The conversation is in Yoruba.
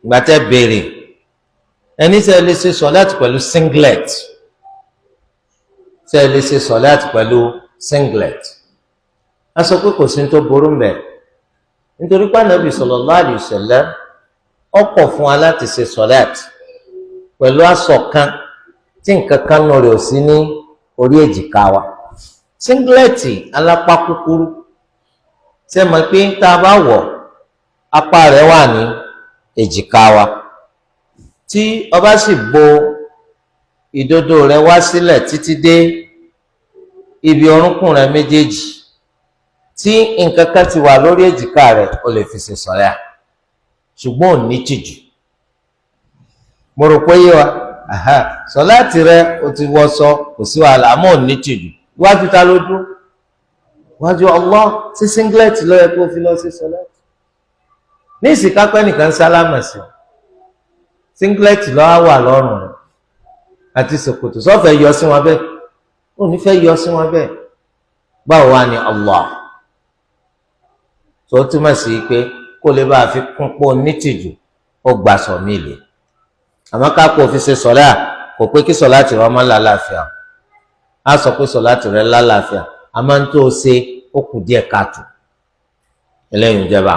Ìgbà tẹ́ béèrè, ẹni sẹ́ lè ṣe sọ̀láàtì pẹ̀lú singlet, sẹ́ lè ṣe sọ̀láàtì pẹ̀lú singlet? A sọ pé kò sí ní tó burú mbẹ̀, nítorí pé Ànábì sallallahu alaihi wasallam ó kọ̀ fún wa láti ṣe sọ̀láàtì pẹ̀lú aṣọ kan tí nǹkan kan nù rẹ̀ ò sí ní orí èjìká wa. Singlet alápá kúkúrú, ṣe mọ̀ pé tá a bá wọ̀, apá rẹ̀ wà ní èjìká wa. Tí ó bá sì bo ìdodo rẹ̀ wá sílẹ̀ títí dé ibi orúnkún rẹ̀ méjèèjì, tí nǹkan kan ti wà lórí èjìká rẹ̀, ó lè fi ṣe sọ̀lá, ṣùgbọ́n ò ní tìjú. Mo rò pé yé wa. Sọláàtì rẹ̀ o ti wọṣọ, kò sí wàhálà, àmọ́ ò ní tìjú. Iwájú ta ló dúró? Wájú Allah. Sí singlet ló yẹ kó fi lọ sí sọláàtì? Ní ìsìkápẹ́ nìkan sálámà sí, singlet ló wà lọ́rùn rẹ̀ àti ṣòkòtò, sọ́fẹ̀ yọ sí wọn bẹ́ẹ̀? Ó ní fẹ́ yọ sí wọn bẹ́ẹ̀. Báwo wá ní Allah? Tó túmọ̀ sí pé kó lè bá a fi kún pọ̀ nítìjú, ó gbà sọ mí lè. Àmọ́ ká kó fi ṣe sọ̀lá, kò pé kí sọ̀lá tìrọ ọmọ lálàáfíà. Á sọ pé sọ̀lá tìrẹ lálàáfíà, àmọ́ ń tó ṣe, ó kù díẹ̀ káàtó. Eléyìí ń jẹba.